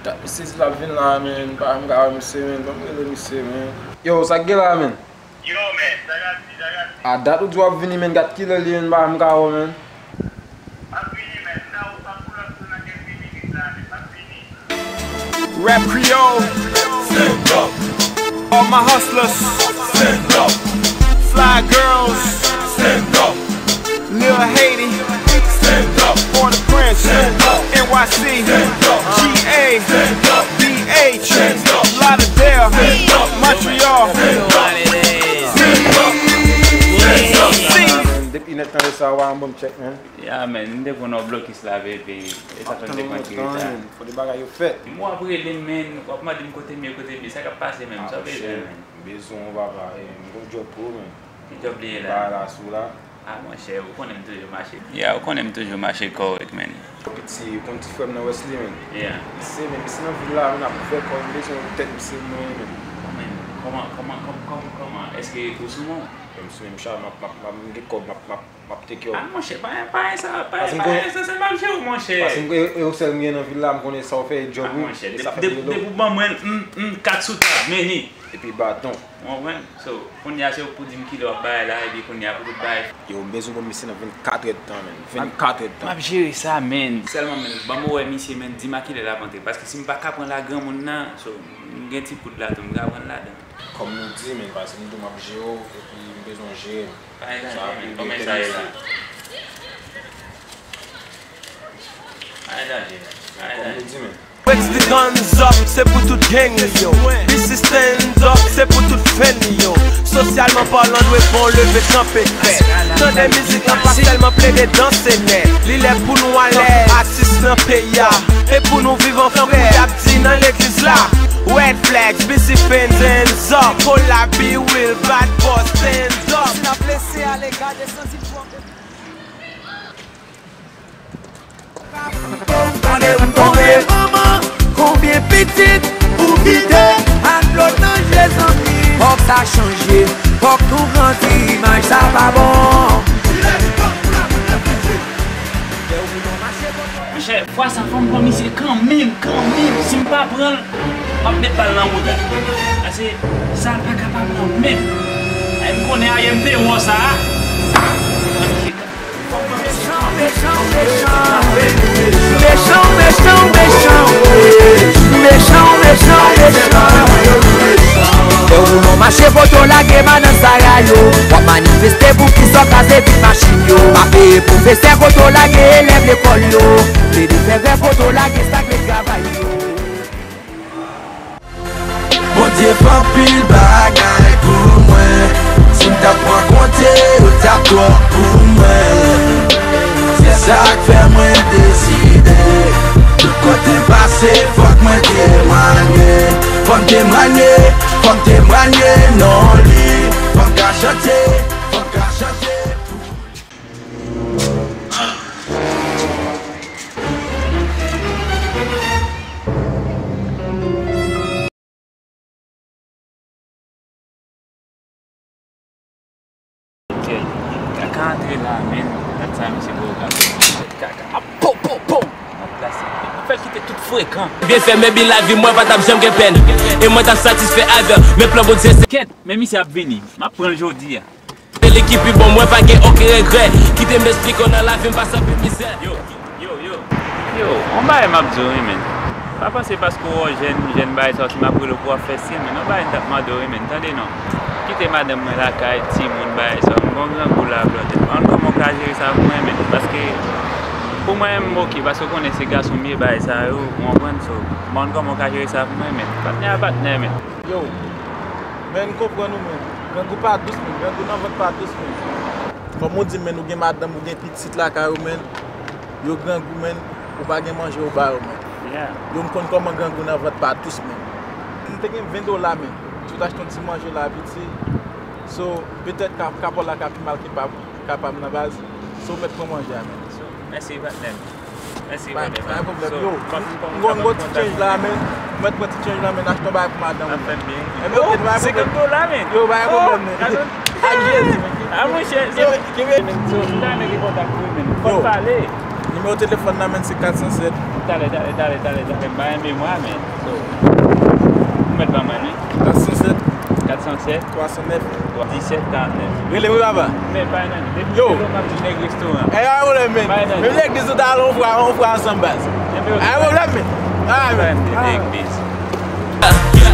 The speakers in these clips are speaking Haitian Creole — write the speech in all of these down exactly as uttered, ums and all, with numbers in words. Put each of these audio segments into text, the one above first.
Dat misye di l ap vin la, men, m pa janm ka wè misye, men, ban m rele misye, men. Yo, sa k gen la, men? Yo, men, sa k ap di, sa k ap di? A dat ou di w ap vini, men, gad kilè l ye, men, m pa janm ka wè, men. M ap vini, men, m nan wout, m ap pull up tou nan kèk minit la, men, m ap vini. Rap Kreyòl. Stand up. All my hustlers. Stand up. Fly girls. Stand up. Lil Haiti. Stand up. Port-au-Prince. Stand up. N Y C. Stand up. G A. Stand up. B H. Stand up. Lauderdale. Stand up. Montreal. Stand up. Stand up. Stand up. Depi nèg tande sa, w a yon bon check, man. Ya, men, m te konn wè w blokis la, bebe. E sa fè m te pran ti reta. Fò de bagay yo fèt. M wè w ap rele m, men, w ap mande m kote m ye, kote m ye. Sa k ap pase menm? Sa w bezwen, men? M bezwen w, papa. E, m gon djòb pou ou, men. Ki djòb li ye la? Bagay la sou la. A, monchè, ou konnen m toujou mache. Ya, ou konnen m toujou mache kòrèk, men. Piti, ou konn ti frè m nan Wesley, men. Ya. Misye, men, misye nan vil la, men, ap fè kòb, m bezwen tèt misye mwen, men. Men, kòman, kòman, kòman, kòman, kòman? Èske ou sou non? Menm si menm chay, m ap, m ap, m ap, m gen kòb, m ap, m ap, m ap take care. A, monchè, pa, pa sa, pa, pa sa, se m ap jere w, monchè. Paske m, e, e ou sèl m gen nan vil la, m konnen sa w fè, e djòb ou, e sa fè m rele w. Depi w ban mwen, m, m, kat sou tab, meni. Epi baton. Ou konprann? So, kounye a se ou k pou di m kilè w ap bay la, epi kounye a pou tout bagay. Yo, m bezwen konn misye nan vennkat èdtan, men. Vennkat èdtan. M ap jere sa, men. Sèlman, men, ban m wè misye, men, di m a kilè l ap antre. Paske si m pa ka pran l a granmoun nan, so, m gen ti poud la tou, m ka pran l ladan. Kòm nou di, men, paske m di w m ap jere w, epi m bezwen w jere m. Pa gen danje, men. Kòman sa ye la? Pa gen danje, men. Pa gen danje. Kòm nou di, men. Rex the Guns up, se pou tout gang li yo. B C Stand up, se pou tout fan li yo. Sosyalman palan, dwe pran leve kanpe fè. Tande mizik lan, pa sèlman plede danse nèt. Li lè pou nou alèz, atis nan peyi a. E pou nou viv an frè, y ap di nan legliz la. Red flags, B C fans, hands up. Kola, Be Real, Bad Boss, stand up. Si n ap lese ale, gade santi twòp. Tande m tonbe, manman, konbyen pitit ou kite ak dlo nan je, zanmi? Fòk sa chanje, fòk nou grandi, imaj sa pa bon. Monchè, fwa sa fò m pran misye kanmenm, kanmenm. Si m pa pran l, m ap met bal nan mouda. Pase sa pa kapab non menm. Ay, m konnen ayè m te wè sa a. Mechan, mechan, mechan. Mechan, mechan, mechan. Mechan, mechan, mechan. Fè ou non mache kote w lage madan Sara yo. W ap manifeste pou kisa w kraze vit machin yo. Pa peye pwofesè kote w lage elèv lekòl yo. Plede fè grèv kote w lage sa k vle travay yo. Bondye fè anpil bagay pou mwen. Si m t ap pran konte, yo t ap twòp pou mwen. Se sa k fè mwen deside. Tout kote m pase, fòk mwen temwanye. Fò m temwanye, fò m temwanye non li. Fò m ka chante, fò m ka chante pou li. Kaka antre la, men. Gad sa misye voye w ka fè. Kaka ap po, po, po. Nan plas li. Fè l kite tout frekan. Byen fè, men bi lavi mwen pa t ap janm gen pèn. E mwen t ap satisfè avè l. Men plan Bondye se. Kèt, men misye ap vini. M ap pran l jodi a. Se li ki pi bon, mwen pa gen okenn regrè. Kite m esplike w, nan lavi m pa sanble mizè. Yo, yo, yo. Yo, yon bagay m ap di w, wi, men. Pa panse paske w wè w jèn, jèn bagay sa yo, si m ap rele w pou w ap fè syen, men. Yon bagay m t ap mande w, wi, men. Tande non. Kite madanm mwen lakay, timoun, bagay sa yo. M gon grangou la, blòdè. Ban m kòman w ka jere sa pou mwen, men. Paske, pou mwen, m oke, paske w konnen se gason m ye, bagay sa yo, ou konprann, so. Ban m kòman w ka jere sa pou mwen, men. Patnè a patnè, men. Yo, men, m konprann ou, men. Grangou pa dous, men. Grangou nan vant pa dous, men. Kòm ou di, men, ou gen madanm, ou gen pitit lakay ou, men. Yo grangou, men. Ou pa gen manje, ou ba yo, men. Yeah. Yo, m konn kòman grangou nan vant pa dous, men. M te gen ven dola, men. M sot achte yon ti manje la, piti. So, petèt ka-, kapòl la ka pi mal ke pa, ka pa m nan baz. So, ou mèt pran manje a, men. So, mèsi, patnè m. Mèsi, pa, brother, pa gen pwoblèm, yo. M gon, m gon ti change la, men. Mwen pran ti change la, men, achte yon bagay pou madanm mwen. Ap fè m byen. Ebyen, ok, pa gen pwoblèm. Senkant dola, men. Yo, pa gen pwoblèm, men. Ak Jezi, men. A, monchè, so, men, so, si ta nèg gen kontak pou ou, men, fò n pale. Nimewo telefòn nan, men, se kat san sèt. Talè, talè, talè, talè, talè, m pa gen memwa, men. Ou mèt ban mwen, wi. Kat san sèt. Kat san sèt. Twa san nèf. Disèt karant nèf. Rele m, wi, papa. Men pa nan, depi yo, m ap di nèg restoran. E, pa pwoblèm, men. Pa nan. Men legliz nou ta al yon fwa, yon fwa ansanm, baz. Ay, pwoblèm, men. Ay, men. Legliz.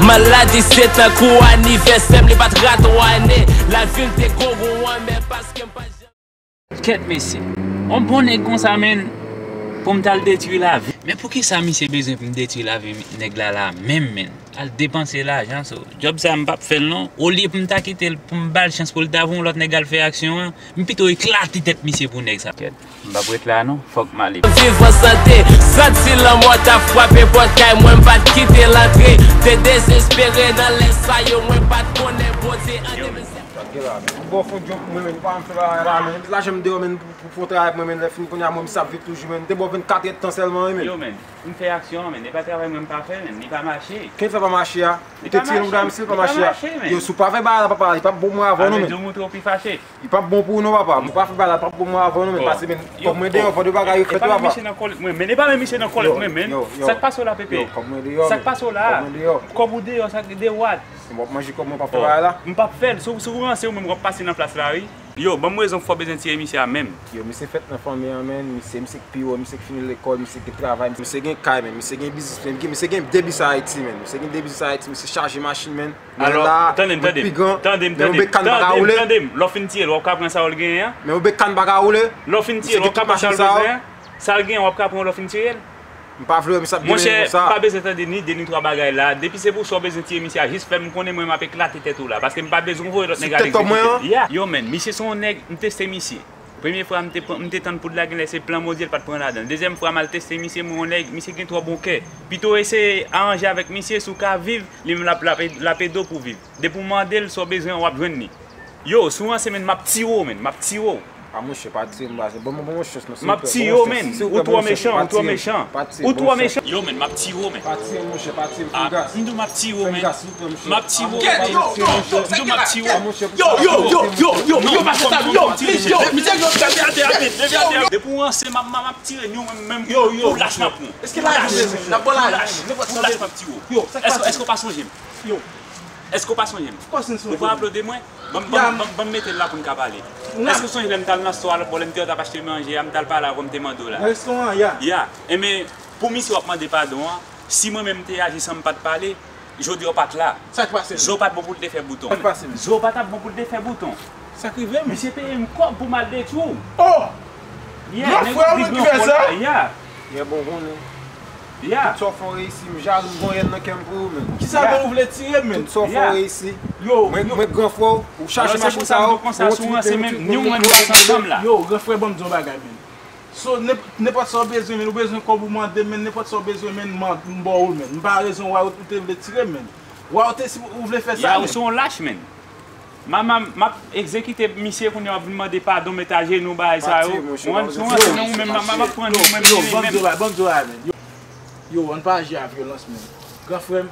Maladi se tankou anivèsè m, li pa t rate yon ane. Lavi m te gwo gwo an, men paske m pa janm Kèt mesye. On bon nèg konsa, menn, pou m t al detwi lavi. Men poukisa misye bezwen pou m detwi lavi nèg la la menm, menn? Al depanse lajan sou djòb sa, m p ap fè l non. Olye pou m ta kite l, pou m ba l chans pou l ta voye yon lòt nèg al fè aksyon an, m pito eklate tèt misye pou nèg sa. Kèt, m p ap ret la non, fòk m ale. Viv an sante, santi lanmò t ap frape pòt kay mwen, m pa t kite l antre. Te dezespere nan lè sa yo, mwen pa t konnen Bondye an demen. Sa k gen la, menn? M ba w fon djòb pou mwen, menn. Ou pa janm fè bagay la, menn. Lajan m deyò, menn, pou, pou fè yon travay pou mwen, menn. Lè fini kounye a, mwen, misye ap viv toujou, menn. M te ba w vennkat èdtan sèlman, wi, menn. Yo, menn, m fè aksyon an, menn. E pa travay mwen m pa fè, menn. Li pa mache. Ki fè pa mache a? Ou te tire l, misye pa mache a. Yo, si w pa fè bagay la, papa, li p ap bon pou mwen avè w non, menn. Di w montre w pi fache. Li p ap bon pou ou non, papa. Ou pa fè bagay la, li p ap bon pou mwen avè w non, menn. Pase, menn. Kòb mwen deyò, fò de bagay yo fèt wi, papa. E pa menm misye nan kòlèt mwen, menn. E pa menm misye nan kòlèt mwen, menn. Sa k pase w la, Pepe? Yo, kòb mwen deyò, menn. Sa k pase w la? Kòb mwen deyò. Kòb ou deyò, sa k de wat? Si m ap manje kòb mwen, pa fè bagay la. M p ap fè l. Si w, si w ranse ou menm, w ap pase nan plas la, wi. Yo, ban m rezon fò w bezwen tire misye a menm. Yo, misye fèt nan fanmi an, menn. Misye, misye k pi wo, misye k fini lekòl, misye k gen travay, misye gen kay, menn. Misye gen biznis, menn. Misye gen de biznis Ayiti, menn. Misye gen de biznis Ayiti, misye chaje machin, menn. Alò, tande m, tande m, tande m, tande m, tande m, tande m. Lè w fin tiye l, w ap ka pran sa w genyen an? Men yon bekàn pa ka woule. Lè w fin tiye l, w ap ka pran sa w bezwen an? Sa l genyen, w ap ka pran lè w fin tiye l? M pa vle wè misye ap demennen konsa. Monchè, m pa bezwen tande ni de ni twa bagay la. Depi se pou sa w bezwen tiye misye a, jis fè m konnen mwen m ap eklate tèt ou la. Paske m pa bezwen w voye lòt nèg al egzekite l. Yo, menn, misye se yon nèg, m teste misye. Premye fwa m te pran, m te tann poud la, genlè se plan Bondye l pa t pran ladan l. Dezyèm fwa m al teste misye, m wè yon nèg, misye gen twò bon kè. Pito eseye aranje avèk misye, si w ka viv, li menm l ap, l ap, l ap ede w pou w viv. Depi w mande l sa w bezwen an, w ap jwenn li. Yo, si w ranse, menn, m ap tiye w, menn, m ap tiye w. A, monchè, pa tiye m, baz. Ban mwen, ban mwen yon chans non, silvouplè. M ap tiye w, menn. Ou twò mechan, ou twò mechan. Ou twò mechan. Yo, menn, m ap tiye w, menn. Pa tiye m, monchè, pa tiye m, fè m gas. M di w m ap tiye w, menn. Fè m gas, silvouplè, monchè. M ap tiye w, menn. Yo, yo, yo, yo, yo, yo, yo, yo, pa fè sa, yo, yo, yo, misye, yo, atè, atè, atè, atè. Depi w ranse, m ap, m ap tire, yo, menm, menm, yo, yo, pou lach m ap pran. Èske lach ou bezwen? N ap ba w lach. Pou lach m ap tiye w. Yo, sa k pase? Èske w pa sonje m? Yo. Èske w pa sonje m? Ou pa sonje m? Ou pa aplode mwen? Ban m, ban m, ban m, ban m mete l la pou n ka pale. Èske w sonje lè m t al nan stò a lòt bò, lè m te di w t ap achte manje a, m t al pale avè w, m te mande w la? Nan restoran an, ya. Ya. Enben, pou misye w ap mande padon an, si mwen menm m te aji san m pa t pale, jodi a w pa t la. Sa k pase, menn? Zo pa t bon pou l te fè bouton. Sa k pase, menn? Zo pa t ap bon pou l te fè bouton. Sa k rive, menn? Misye peye m kòb pou m al detwi w. Oh! Ya, gran frè w, menn, ki fè sa? Ya. Yè bon konnen. Ya. Tout sa w fè w reyisi, m jalou, m gon yèn nan kè m pou ou, menn. Kisa menn ou vle tire m, menn? Tout sa w fè w reyisi. Yo, mwen, mwen gran frè w, ou chache machin sa yo, ou retire, ou retire, ou retire. Yo, gran frè, ban m di w yon bagay, menn. So, nenp-, nenpòt sa w bezwen, menn, ou bezwen kòb ou mande m, menn, nenpòt sa w bezwen, menn, m ba w l, menn. M pa rezon why ou te vle tire m, menn. Why ou te si ou vle fè sa, menn. Ya, ou se yon lach, menn. M a, m a, m ap egzekite misye kounye a, w ap vin mande padon, met ajenou, bagay sa yo. Ou rann sou rann, men ou menm, m a, m a, m ap pran nou, menm, menm, menm. Ban m di w bagay, ban m di w bagay, menn. Yo, yo, ann pa aji a vyolans, menn. Gran frè m,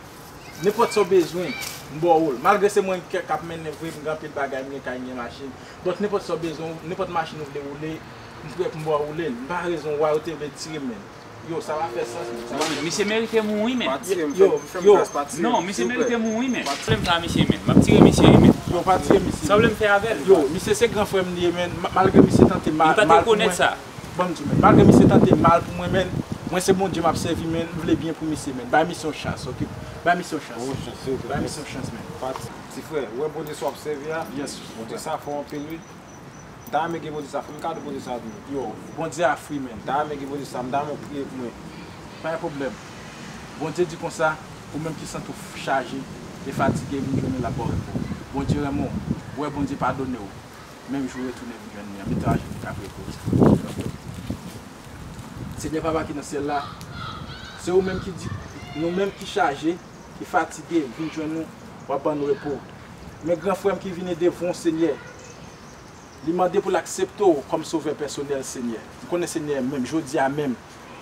nenpòt sa w bezwen, m ba w l. Malgre se mwen k, k ap mennen vre, m gen anpil bagay, m gen kay, m gen machin. Donk, nenpòt sa w bezwen, nenpòt machin ou vle woule, m prè pou m ba w woule l. M pa rezon why ou te vle tire m, menn. Yo, sa pa fè sans, menn. Sa pa fè sans. Misye merite mouri, menn. Pa tire m, yo, fè m, yo, fè m gras, pa tire m, silvouplè. Non, misye merite mouri, menn. Pa tire m. M pa misye, menn. M ap tire misye, menn. Yo, pa tire misye. Sa w vle m fè avè l? Yo, misye se gran frè m li ye, menn. Ma-, malgre misye tante mal, mal pou mwen. Li pa t rekonèt sa. Ban m di w, menn. Malgre misye tante mal pou mwen, menn, mwen se Bondye m ap sèvi, menn. M vle byen pou misye, menn. Bay misye yon chans, oke? Bay misye yon chans. Yon chans, silvouplè. Bay misye yon chans, menn. Pa ti, ti frè, ou wè Bondye sa w ap sèvi a? Yes. Bondye sa fò anpil, wi. M ta renmen gen Bondye sa, fè m kado Bondye sa tou. Yo, Bondye a free, menn. M ta renmen gen Bondye sa, m ta renmen w priye pou mwen. Pa gen pwoblèm. Bondye di konsa, ou menm ki santi w f-, chaje e fatige, vin jwenn li, l ap ba w repo. Bondye renmen w. Ou wè Bondye padone w. Menm jou w retounen vin jwenn li an, mete w ajenou, w ka priye pou ou. Senyè Papa ki nan syèl la, se ou menm ki di, nou menm ki chaje, ki fatige, vin jwenn nou, w ap ban nou repo. Men gran frè m ki vin ede w, Senyè, li mande pou l aksepte w kòm sovè pèsonèl, Senyè. M konnen, Senyè, menm jodi a menm,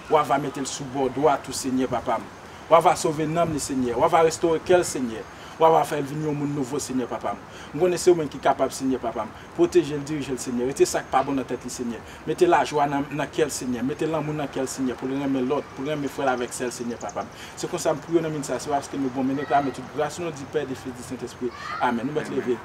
w a va mete l sou bò dwat ou, Senyè, Papa m. W a va sove nanm li, Senyè. W a va restore kè l, Senyè. W a fè l vin yon moun nouvo, Senyè, papa m. M konnen se ou menm ki kapab, Senyè, papa m. Pwoteje l, dirije l, Senyè. Rete sa k pa bon nan tèt li, Senyè. Mete lajwa nan, nan kè l, Senyè. Mete lanmou nan kè l, Senyè, pou l renmen lòt, pou l renmen frè l avèk sè l, Senyè, papa m. Se konsa m priye w nan minit sa, se paske nou bon, men reklame tout gras ou nan non di Pè, di Fis, di Sentespri. Amèn. Nou mèt leve.